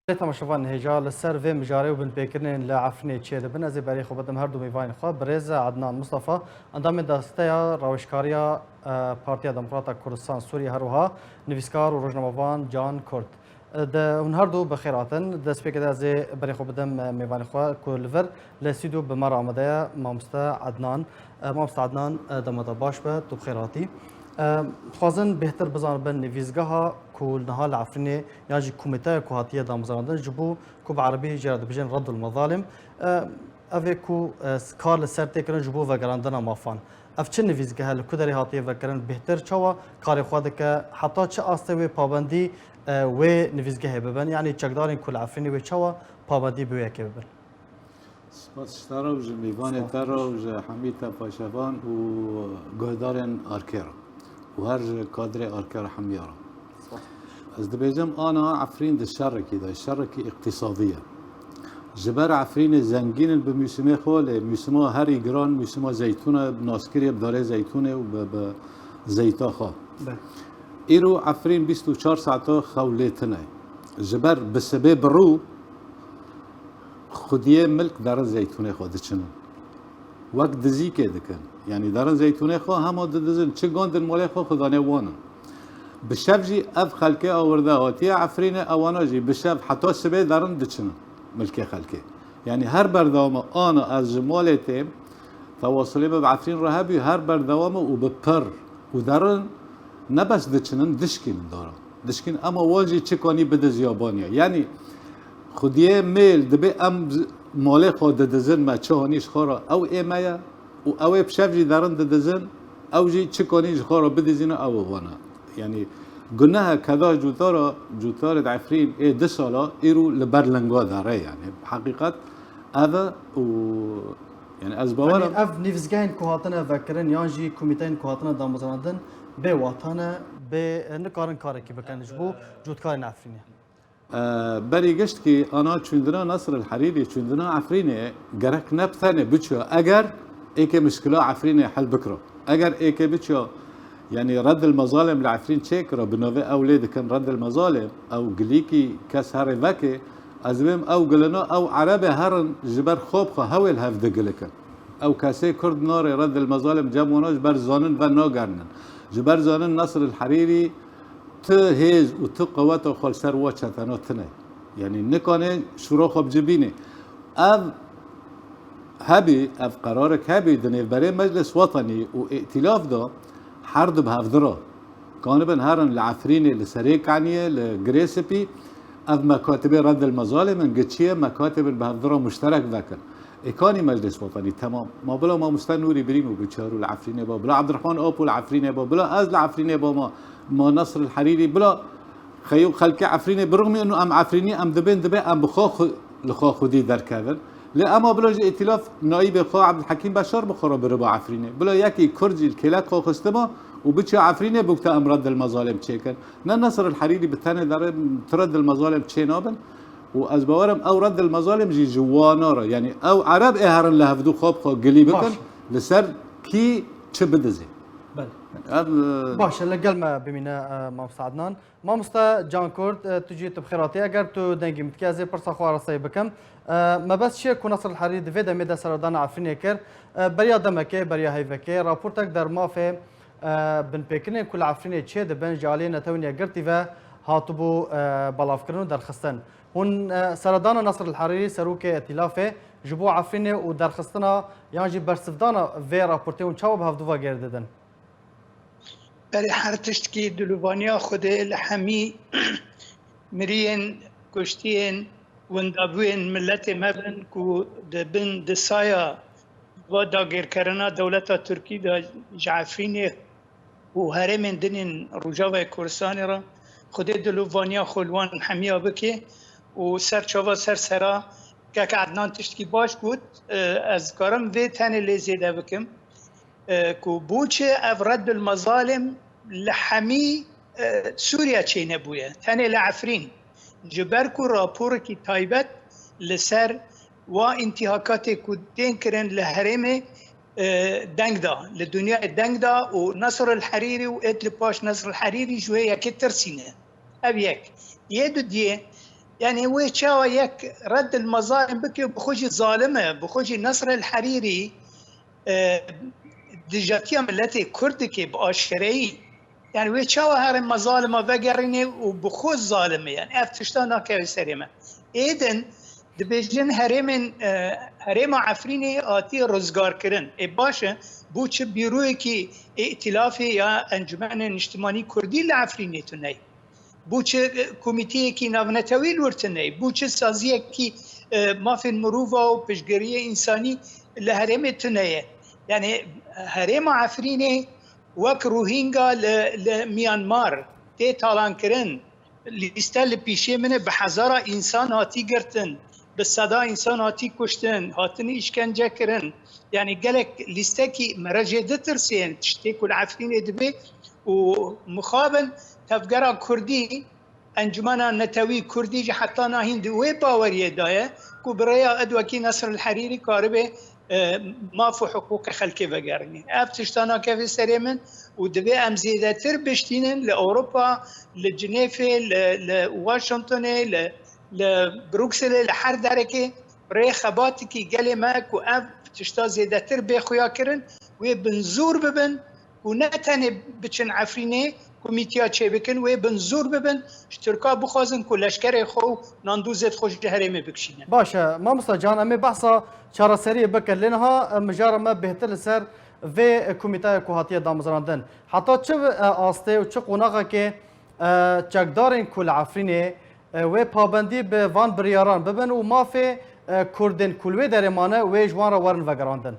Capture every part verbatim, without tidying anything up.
Temaşevan hêja li ser vê mijarê û binpêkirinên li Efrînê çêdibin, ez ê berê xwe bidim her du mêvanên xwe. Birêz Ednan Mustafa, endamê desteya rawêjkariya, e, Partiya Demokrata Kurdistan Sûriyê, her wiha nivîskar û rojnamevan Can Kurt. E, de hûn her du bi xêr hatin. Destpêkê de ez ê berê xwe bidim, e, mêvanê xwe ku li vir li stûdyo bi me re amade ye, mamoste Ednan. E, mamoste Ednan, e, dema te baş be, tu bi xêr hatî. E, dixwazin bêhtir bizanibin nivîsgeha ku niha li Efrînê yan jî komîteya ku hatiye damezrandin ji bo ku bi erebî jê re dibêjin Reddul Mezalim, e, ev ê ku, e, kar li ser tê kirin ji bo vegerandina mafan. Ev çi nivîsgeh e, li ku derê hatiye vekirin, bêhtir çawa karê xwe dike, heta çi astê wê pabendî, e, wê nivîsgehê bibin, yanî çekdarên ku li Efrînê wê çawa pabendî bi wê yekê bibin? Spas ji te re û ji mêvanê te re û ji hemî temaşevan û guhdarên Arke re û her ji kadrê Arke re hemiya re. Ez dibêjim, ana Efrîn di şerekî de, şerekî îqtîsadî ye. Ji ber Efrînê zengîn in bi mûsimê xwe, lê mûsima herî giran mûsima zeytûn e, naskirî ye bi darê zeytûnê û bi, bi zeyta xwe. Be. Îro Efrîn bîst û çar saeta xew lê tune. Ji ber bi sibê bi rû xwediyê milk derin zeytûnê xwe diçinin. Wek dizîkê dikin. Yanî derin zeytûnê xwe hema didizin. Çi gandin malê xwe xwe dane wan in. Bi şev jî ev xelkê awirde hatiye Efrînê, ewana jî bi şev heta sibê derin diçinin milkê xelkê. Yanî her berdewama ana ez ji malê têm, tewasilê me bi Efrîn re hebû, her berdewama û bi pir û derin ne bes diçinin, dişkînin dara. Dişkîn ema wan jî çi kanî bide ziyabaniya. Yanî xwediyê mêl dibê em z-, malê xwe didizin me çi hanî ji xwe re ew ê me ye û ew ê bi şev jî derin didizin, ew jî çi kanî ji xwe re bidizîne ew ê wan e. Yanî gunehe keda cûtara, cûtarê di Efrîn ê du sala îro li ber linga dere yanî. Heqîqet ev e û yanî ez bawer Yanî im. Ev nivîsgehên ku hatine vekirin yan jî komîteyên ku hatine damezrandin bê wata ne, bê, nikarin karekî bikin ji bo cotkarên Efrînê. E, berî giştkî ana çûndina Nasr el Herîrî, çûndina Efrînê gerek ne bi tenê biçûya. Eger êkê mişkila Efrînê hel bikira. Eger êkê biçûya, yanî Reddil Mezalim li Efrîn çêkira, bi navê ew lê dikin Reddil Mezalim, ew gilîkî kes herê veke, ez dibêm ew gilina, ew Erebê herin ji ber xwe bi xwe hewê li hev digilikin. Ew kesê Kurd narê Reddil Mezalim cem wana ji ber zanin ve nagerinin. Ji ber zanin Nasr el Herîrî ti hêz û ti qeweta xwe li ser wa çetena tine. Yanî nikane şûra xwe bicibîne. Ev hebî, ev qerarek hebî di nêvberê Meclis Wetenî û Îtîlaf de her du bi hevdira. Kanibin herin li Efrînê, li Serê Kaniyê, li Girê Spî, ev mekatibê Reddil Mezalim in, giçiyê mekatibin bi hevdira muşterek vekin. Ê kanî Meclis Wetenî, temam. Ma bila mamoste Nûrî Birîm û Guçar û li Efrînê ba, bila Ebdirehman Apo li Efrînê ba, bila ez li Efrînê ba, ma, ma Nasr el Herîrî, bila xeyo xelkê Efrînê birixmîn û em Efrînî em dibên dibê em bi xwe xwe, li xwe xwedî derkevin. Lê ema bila ji Îtîlaf naîbê xwe Ebdulhekîm Beşar bi xwe re biriba Efrînê. Bila yekî Kurd jî li kêlek xwe xistiba û biçe Efrînê bûkte em Reddil Mezalim çêkin. Ne Nasr el Herîrî bi tenê dere, tu Reddil Mezalim çê nabin. Û ez bawer im ew Reddil Mezalim jî ji wana re, yanî ew Ereb ê herin li hevdû xwe bi xwe gilî bikin, Baş. Li ser kî çi bidizê. Belê. Ev, e, Baş e, li gel me bimîne, e, mamoste Adnan. Mamoste Can Kurt, e, tu jî tu bi xêr hatî. Eger tu dengî min dikî, ez ê pirsa xwe arasteyî bikim. E, mebest çi ye ku Nasr el Herîrî di vê demê de seredana Efrînê kir? E, beriya demekê, beriya heyvekê, raportek dermafê, e, binpêkirinên ku li Efrînê çê dibin ji aliyê Netewên Yekgirtî ve hatibû, e, belavkirin û derxistin. Hûn, e, seredana Nasr el Herîrî, serokê Îtîlafê, ji bo Efrînê û derxistina yan jî bersivdana vê raportê hûn çawa bi hevdû ve gêr didin? Berê her tiştkî dilovaniya Xwedê li hemî miriyên, kuştiyên, windabûyên miletê me bin ku di bin disaya va dagirkerina dewleta Tirkî de ji Efrînê û herêmên din ên Rojavayê Kurdistanê re Xwedê dilovaniya xwe li wan hemiya bike û ser çava ser sera kek Ednan tiştkî baş got, e, ez dikarim vê tenê lê zêde bikim, e, ku boçi ev Reddul Mezalim li hemî, e, Sûriye çênebûye, tenê li Efrîn, ji ber ku raporekî taybet li ser wa întîhakatê ku tên kirin li herêmê, e, deng da, li dinyayê deng da û Nasr el Herîrî û êt li paş Nasr el Herîrî ji wê yekê tirsîne. Ev yek. Yê dudiyê, Yani wê çawa yek reddil mezalim bike, bi xwe jî zalim e, bi xwe jî Nesr el Herîrî, e, dijatiya miletê Kurd dike bi aşkereyî. Yani wê çawa herê mezalima vegerîne û bi xwe zalim e? Yani ev tişta nakeve serê me. Êdin dibêjin herêmên, e, herêma Efrînê hatiye rizgarkirin. Ê baş e, bû çi bîroyekî Îtilafê ya Encûmenê Niştimanî Kurdî li Efrînê tune ye? Bû çi, e, komîteyekî navnetewî li wir tune ye? Bû çi saziyekî, e, mafên mirova û piştgiriyê însanî li herêmê tune ye? Yani herêma Efrînê wek Rohingya li, li Myanmar tê talankirin. Lîste li pîşê min e, bi hezara însan hatî girtin, bi seda însan hatî kuştin, hatin îşkence kirin. Yani gelek lîstekî me re jê ditirsê, tiştê ku li Efrînê dibe û mixabin tevgera Kurdî, Encûmena Netewî Kurdî jî heta nahîn di wê baweriyê de ye ku bi rêya id wekî Nesr el Herîrî karibe, e, maf û hiqûqê xelkê vegerîne. Ev tişta nakeve serê min û divê em zêdetir biştînin li Ewropa, li Cinêfê, li, li Washingtonê, li, li Brukselê, li her derekê rê xebatekî gelê me ku ev tişta zêdetir bê xuya kirin, wê binzûr bibin û ne tenê biçin Efrînê, komîtiya çêbikin, wê binzûr bibin, ji Tirka bixwazin ku leşkerê xwe û nandûzê xwe ji herêmê bikişînin. Baş e, mamosta can, em ê behsa çareseriyê bikin. Lê niha, e, mijara me bêhtir li ser vê komîtaya ku hatiye damezrandin. Heta çi, e, astê û çi qonaxekê, e, çekdarên ku li Efrînê, e, wê pabendî bi van biryaran bibin û mafê, e, Kurdên ku li wê derê mane wê ji wan re werin vegerandin?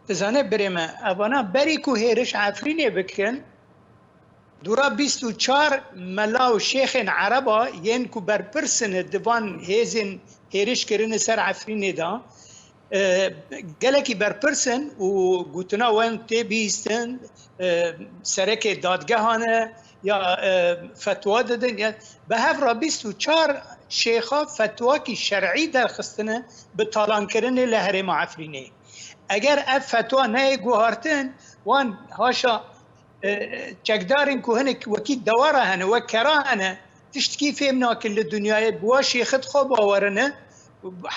Dizane birê me, evana berî ku hêriş Efrînê bikin, dûra bîst û çar mela û şêxên ereba yên ku berpirs in di van hêzên hêriş kirine ser Efrînê de, e, gelekî berpirs in û gotina wan tê bihîstin, e, serekê dadgehan e ya, e, fetwa didin. Ya, bi hev re bîst û çar şêxa fetwakî şer'î derxistine bi talankirinê li herêma Efrînê. Eger ev fetwa neyê guhartin, wan haşa, e, çekdarên ku hinek wekî dewara hene, wek kera hene, tiştkî fêm nakin li dinyayê, bi wa şêxit xwe bawerine,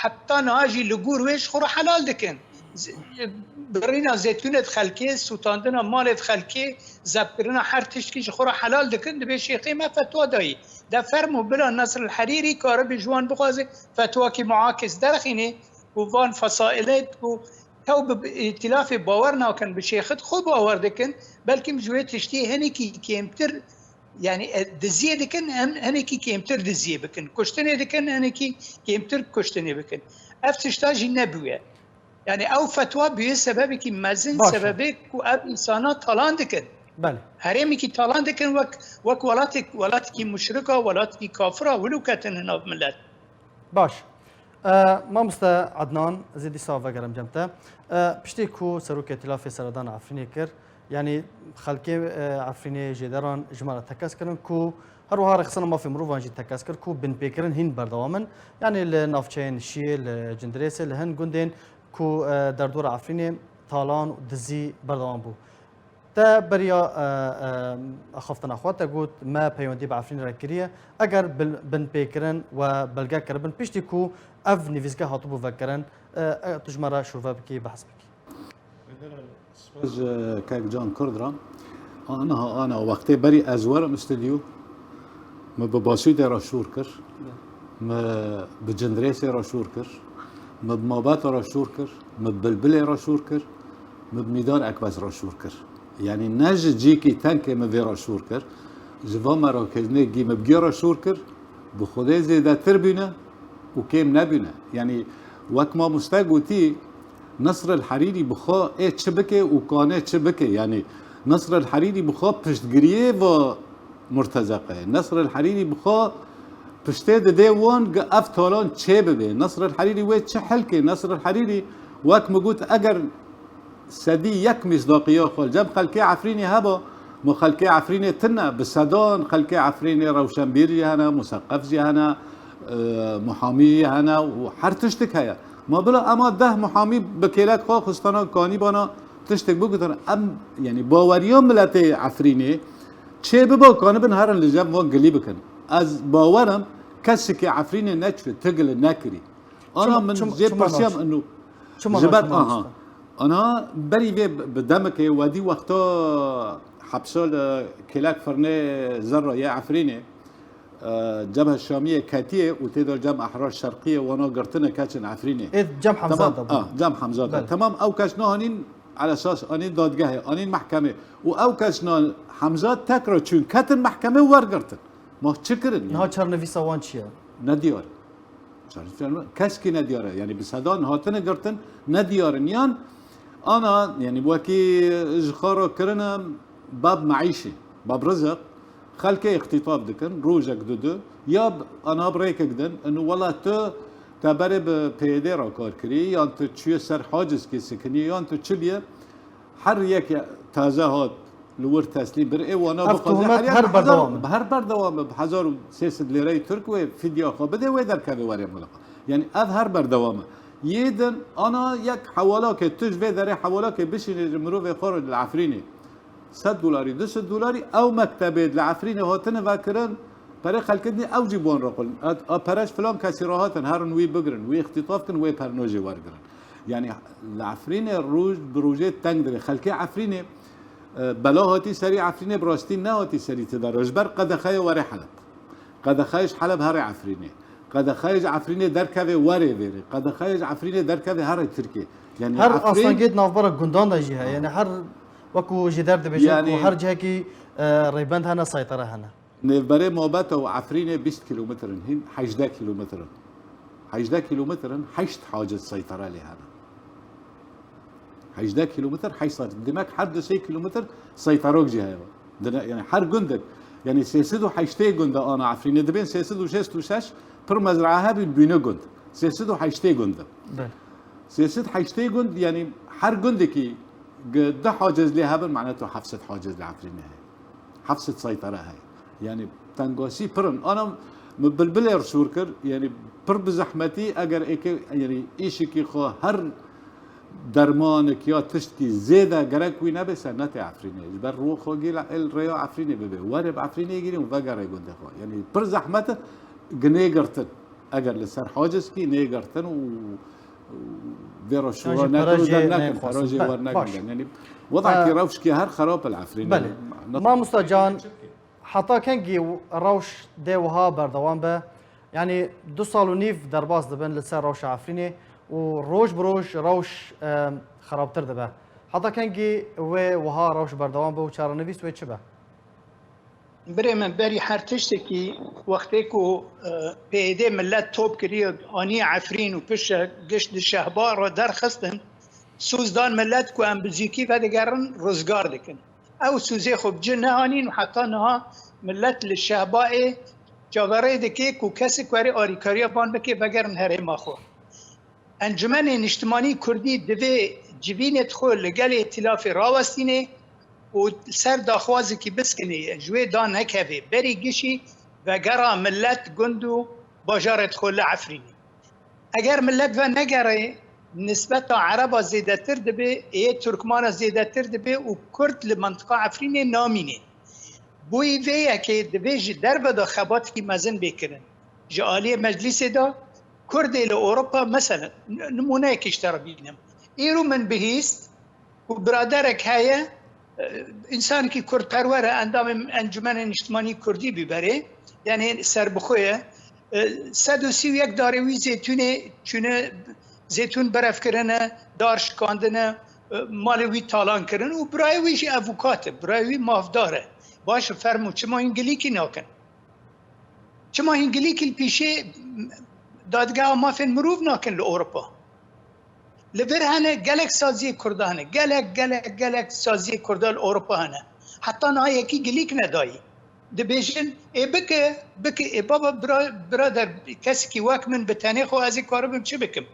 heta niha jî li gor wê ji xwe re helal dikin. Z-, birîna zeytûnê di xelkê, sûtandina malê di xelkê, zebkirina her tiştkî ji xwe re helal dikin, dibê şêxê me fetwa dayî. De fermo bila Nesr el Herîrî karibe ji wan bixwaze fetwakî muakis derxînê û van fesailê ku tew bi îtilafê bawer nakin, bi şêxit xwe bawer dikin, belkim ji wê tiştî hinekî kêmtir, yani, e, diziyê dikin, hin-, hinekî kêmtir diziyê bikin. Kuştinê dikin, hinekî kêmtir kuştinê bikin. Ev tişta jî nebûye. Yani ew fetwa bûye sebebekî mezin, sebebê ku ev însana talan dikin. Belê. Herêmekî talan dikin wek, wek welatek-, welatekî muşrika, welatekî kafira wilo ketine nav milet. Baş. E, mamoste Ednan, ez ê dîsa vegerim cem te. E, piştî ku Serokê Îtilafê seredana Efrînê kir, yanî xelkê, e, Efrînê jêderan ji me re tekez kirin ku her wiha rêxistina mafê mirovan jî tekez kir ku binpêkirin hîn berdewam in. Yanî li navçeyên Şiyê, li Cindirêsê, li hin gundên ku, e, derdora Efrînê talan û dizî berdewam bû. Te beriya, e, e, axaftina xwe te got, me peywendî bi Efrînê re kiriye. Eger bil-, binpêkirin we belge kiribin, piştî ku ev nivîske hatibû vekirin, e, e, tu ji me re şûrve bikî, behs bikî. Spas ji kek Can Kurd re. A, niha ana wextê berî ez werim stûdyo. Min bi Basûdê re şûr kir. Min bi Cindirêsê re şûr kir. Min bi Mabata re şûr kir. Min bi Bilbilê re şûr kir. Min bi Mîdan Ekbez re şûr kir. Yanî ne ji cîkî tenkê min vê re şûr kir. Ji van merakirînê gî min bi gê re şûr kir. Bi Xwedê zêdetir bîne û kêm nebîne. Yanî wek mamoste gotî, Nesr el Herîrî bi xwe ê çi bike û kane çi bike. Yanî Nesr el Herîrî bi xwe piştgiriyê va murtezeqe. Nesr el Herîrî bi xwe piştê dide wan gi ev talan çê bibe. Nesr el Herîrî wê çi hilkê? Nesr el Herîrî wek min got, eger sedî yek mîsdaqiya xwe li cem xelkê Efrînê heba, ma xelkê Efrînê tune, bi sedan xelkê Efrînê rewşenbîr jî hene, museqef jî hene, e, muhamî jî hene û her tiştik heye. Ma bila ema deh muhamî bi kêlek xwe xistana kanîbana tiştek bigutin. Em, yanî baweriya miletê Efrînê çê biba, kanibin herin li cem van gilî bikin. Ez bawer im Kesikê Efrînê neçû, tigil nekirî. Ana Çima- min çima- jê çima pirsiyam naçû? Inu Çima ji ber naçû, aha. Mamoste? Ana berî vê bi demekê wedî wexta hepsa li kêlek firnê zerra yê Efrînê, e, Cebhe Şamiyê ketiye û tê de Cem Ehrar Şerqiyê wana girtine keçin Efrînê. Ê Cem Hemza Tamam, da bû. Ah, Cem Hemza da. Belê. Tamam, ew kes nahanîn elesas anîn dadgehê, anîn mehkemê. Û ew kes na Hemza tekra çûn ketin mehkemê û wergirtin. Ma çi kirin? Niha çarnivîsa wan çi ye? Nediyar. Çarnivîsa keskî nediyar e. Yani bi sedan hatine girtin, nediyarin. Yan ana, yani wekî ji xwe re kirine bab meîşî, bab rizik, xelkê îxtîtaf dikin, rojek didu, ya b-, ana bi rêkek din, inu wela tu te berê bi P Y D re kar kirî, yan tu çûye ser Haciskê sikinî, yan tu çi biye, her yek taze hat li wir teslîm bir, ê wana Ev bixwaze, tohmet her yek her bi hezar, berdewam e. Bi her berdewam e, bi hezar û sê sed lêreyê Tirk wê fidya xwe bide, wê derkeve were muliqa. Yani ev her berdewam e. Yê din ana yek hewalakê, tu ji vê derê hewalakê bişînê ji mirovê xwe re li Efrînê. Sed dolarî, du sed dolarî, ew mektebê li Efrînê hatine vekirin, perê xelkê dî ew jî bi wan re qulin. A, a pere ji filan kesî re hatin, herin wî bigirin, wî îxtîtaf kin, wê pernojê wergirin. Yani li Efrînê roj bi rojê teng dibe. Xelkê Efrînê, e, bela hatî serî Efrînê, bi rastî nehatî serî ti de re. Ji ber qedexeya were Heleb. Qedexeyê ji Heleb here Efrînê. Qedexeyê ji Efrînê derkeve were vêrê. Qedexeyê ji Efrînê derkeve here Tirkê. Yani Her Efrîn astengê di navbera gundan de jî heye. Ha. Yani her wekû jêder dibêjin Yani ku her cihekî, e, rêbend hene, seytere hene. Nêvberê Mabeta û Efrînê bîst kîlometr in, hîn hejdeh kîlometr in. Hejdeh kîlometr in, heşt haciz seytere lê hene. Hejdeh kîlometr, heşt saet. Demek her du sê kîlometr seyterok jî heye. Dine, yani her gundek, yani sê sed û heştê gund e ana Efrînê, dibên sê sed û şêst û şeş pir mezraa hebîn bîne gund. Sê sed û heştê gund e. Belê. Sê sed heştê gund, yani her gundekî gi-, du haciz lê hebin, mane tu heft sed haciz li Efrînê heye. Heft sed seytere heye. Yani tengasî pir in. Ana min bilbilê re şûr kir, yani pir bi zehmetî eger êkê, yani îşikî xwe her dermanek ya tiştkî zêde gerek wî nebe, se nete Efrînê. Ji ber ruh xwe gî li rêya Efrînê bibe. Were bi Efrînê girî û vegere gundê xwe. Yani pir zehmet e, gi nêgirtin. Eger li ser haciz kî nêgirtin û, û vê re Yan şûra jî nekin pere û jê dernekin, neyê pere jê xwestin. Be-, wer baş. Nekin. Yani wedakî E, rewşkî her xerab e li Efrînê. Belê. Mamosta Can, heta kengî rewş dê wiha berdewam be? Yani du sal û nîv derbas dibin li ser rewşa Efrînê û roj bi roj rewş, e, xerabtir dibe. Heta kengî wê wiha rewş berdewam be û çarenivîs wê çi be? Birê min, berî her tiştekî, wextê ku, e, P Y D millet top kiriye, aniye Efrîn û piştre giş di şehba re derxistin, soz dan millet ku em bi zûkî vedigerin, rizgar dikin. Ew sozê xwe bi cih nehanîn û heta niha millet li şehbayê çaverê dike ku kesek were arîkariya van bike, vegerin herêma xwe. Encûmenê Niştimanî Kurdî divê civînê xwe li gelê Îtîlafê rawestînê û ser daxwazekî biskinê, ji wê danekevê, berî gişî vegera millet, gund û bajarê xwe li Efrînê. Eger millet venegere, nisbeta Ereba zêdetir dibe, ê Turkmana zêdetir dibe û Kurd li mentiqa Efrînê namîne. Bo vê yekê divê ji derve de xebatekî mezin bê kirin. Ji aliyê Meclîsê de Kurdê li Ewropa, mesela, n-, nimûneyekê ji te re bînim. Îro min bihîst ku biraderek heye, e, însanekî kurdperwer e, endamê Encûmenê Niştimanî Kurdî bû berê, yanî serbixwe ye. E, sed û sî û yek darê wî zêtûnê çûne, zêtûn berev kirine, dar şikandine, e, malê wî talan kirin û birayê wî jî evokat e, birayê wî mafdar e. Baş e, fermo, çima hîn gilîkî nakin? Çima hîn gilîkî li pîşê dadgeha mafên mirov nakin li Ewropa? Li vir hene gelek saziyê Kurda hene. Gelek, gelek, gelek saziyê Kurda li Ewropa hene. Heta niha yekî gilîk nedayî. Dibêjin, ê bike, bike, ê baba, bira-, birader, kesekî wek min bi tenê xwe ez ê karibim çi bikim?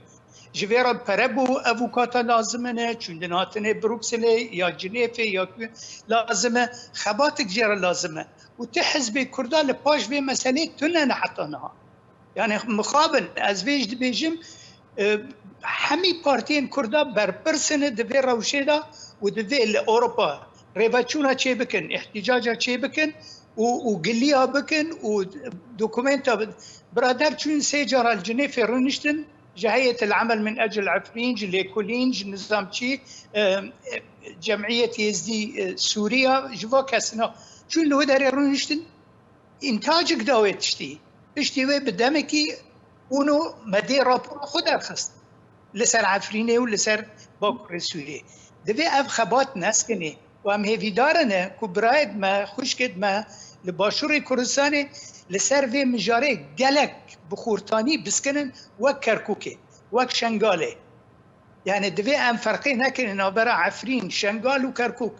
Ji vê re pere bo evokata lazim e, çûndin hatinê Brukselê ya Cinêfê ya ku lazim e, xebatek jê re lazim e. Û ti hizbê Kurda li paş vê meselê tune ne heta niha. Yani mixabin, ez vê jî dibêjim, e, hemî partiyên Kurda berpirs in di vê rewşê de û divê li Ewropa rêveçûna çêbikin, îhtîcaca çêbikin û, û giliya bikin û dokumenta bin. Birader çûn sê cara li Cinêfê rûniştin, ji Heyet el Emel min Ecel Efrîn, ji lêkolîn, ji nizamçî, e, e, Cemiyet Êzdî, e, Sûriya, ji va kesina. Çûn li wê derê rûniştin, întacik da wê tiştî. Piştî wê bi demekî ûno me dê rapora xwe derxist. Li ser Efrînê û li ser Bakurê Sûriyê. Divê ev xebat neskinê û em hêvîdar ine ku birayêd me, xwişkêd me li Başûrê Kurdistanê li ser vê mijarê gelek bi xurtanî biskinin wek Kerkûkê, wek Şengalê. Yani divê em ferqê nekirin navbera Efrîn, Şengal û Kerkûk.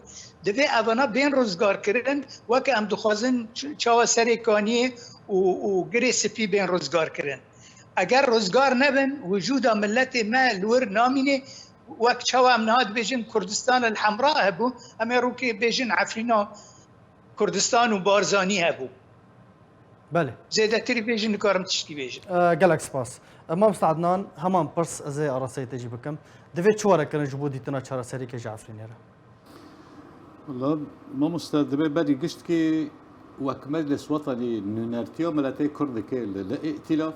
Divê evana bên rizgar kirin, wek em dixwazin ç-, çawa Serê Kaniyê û, û Girê Spî bên rizgar kirin. Eger rizgar nebin, wicûda miletê me li wir namîne, wek çawa em niha dibêjin Kurdistan el Hemra hebû, em ê rûkê bêjin Efrîna Kurdistan û Barzanî hebû. Belê. Zêdetirî bêjin, nikarim tiştî bêjim. E, gelek spas. E, Mamoste Adnan, heman pirs ez ê arasteyê te jî bikim. Divê çi were kirin ji bo dîtina çareserîkê ji Efrînê re? Wala, mamoste, divê berî giştkî wek Meclis Wetanî nûnertiya miletê Kurdikê li, li îtîlaf,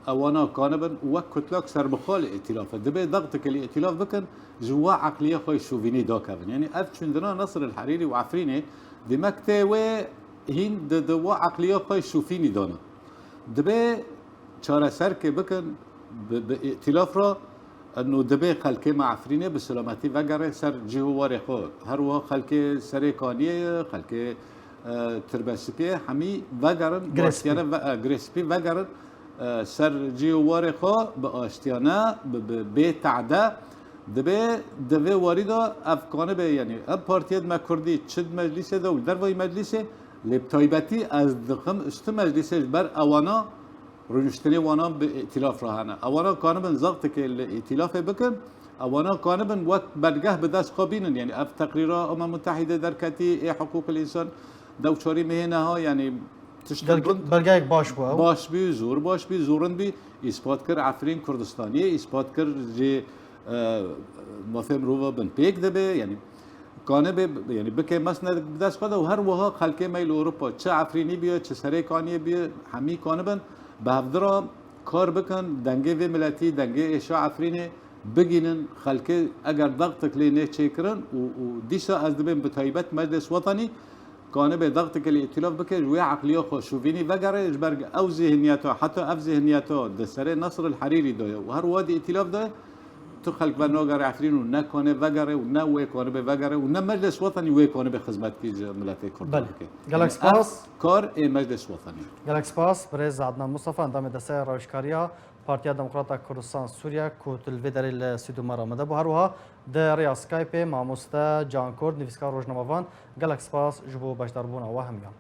ewana kanibin û wek kutlak serbixwe li îtîlafê. Divê dextikê li îtîlaf bikin, ji wa eqliya xwe şovînî dakevin. Yanî ev çûndina Nasir el Herîrî û Efrînê, demek tê wê hîn di, di wa eqliya xwe şovînî dana. Divê çareserkê bikin bi, bi îtîlaf re, eno divê xelkê me Efrînê bi selametî vegerin ser cih û warê xwe. Her wiha xelkê Serê Kaniyê, xelkê, e, Tirbesikê hemî vegerin, Girê Spî. Astiyane ve-, e, Girê Spî vegerin, e, ser cih û warê xwe bi astiyane, bi, bi bê tade. Divê, di vê warî de ev kanibe, yanî ev partiyê di me Kurdî çi di meclîsê de û li dervayî meclîsê, lê bi taybetî ez dixim üstü meclîsê ji ber ewana rûniştinê wanan bi îtîlaf re hene. Ewana kanibin zextikê li îtîlafê bikin, ewana kanibin wek belgeh bi dest xwe bînin. Yanî ev teqrîra Umem Mutehîde derketî ê hiqûqil însan dew çarî mehê neha, yanî tiştek Belge-, gund belgeyek baş bû ew. Baş bî, zor baş bî, zor rind bî, îspat kir Efrîn Kurdistaniyê, îspat kir jê, e, mafê mirova bin pêk dibe, yanî kanibê, yanî bike mesned bi dest xwe de û her wiha xelkê me li Ewropa, çi Efrînî biye, çi Serê Kaniyê biye, hemî kanibin bi hevdira kar bikin, dengê vê miletî, dengê êşa Efrînê bigînin, xelkê eger dextik lê nê çêkirin û, û dîsa ez dibêm bi taybet Meclis Wetanî, kanibê dextikê li îtîlaf bike, ji wê eqliya xwe şovînî vegere, ji ber ew zîhniyeta, heta ev zîhniyeta di serê Nasr el Herîrî de ye û her wiha di îtîlaf de ye, tu xelk venagere Efrîn û ne kanê vegere û ne wê kanibê vegere û ne Meclis Wetanî wê kanibê xizmetkî ji miletê Kurdan Belê. Bike. Gelek Yanî ev spas. Kar ê Meclis Wetanî. Gelek spas, birêz Adnan Mustafa, endamê Desteya Rawêjkariya Partiya Demokrata Kurdistan Sûriye, ku tu li vê derê li stûdyo me re amade bû. Her wiha di rêya Skypeê mamoste Can Kurd, nivîskar, rojnamevan, gelek spas ji bo beşdarbûna we hemiyan.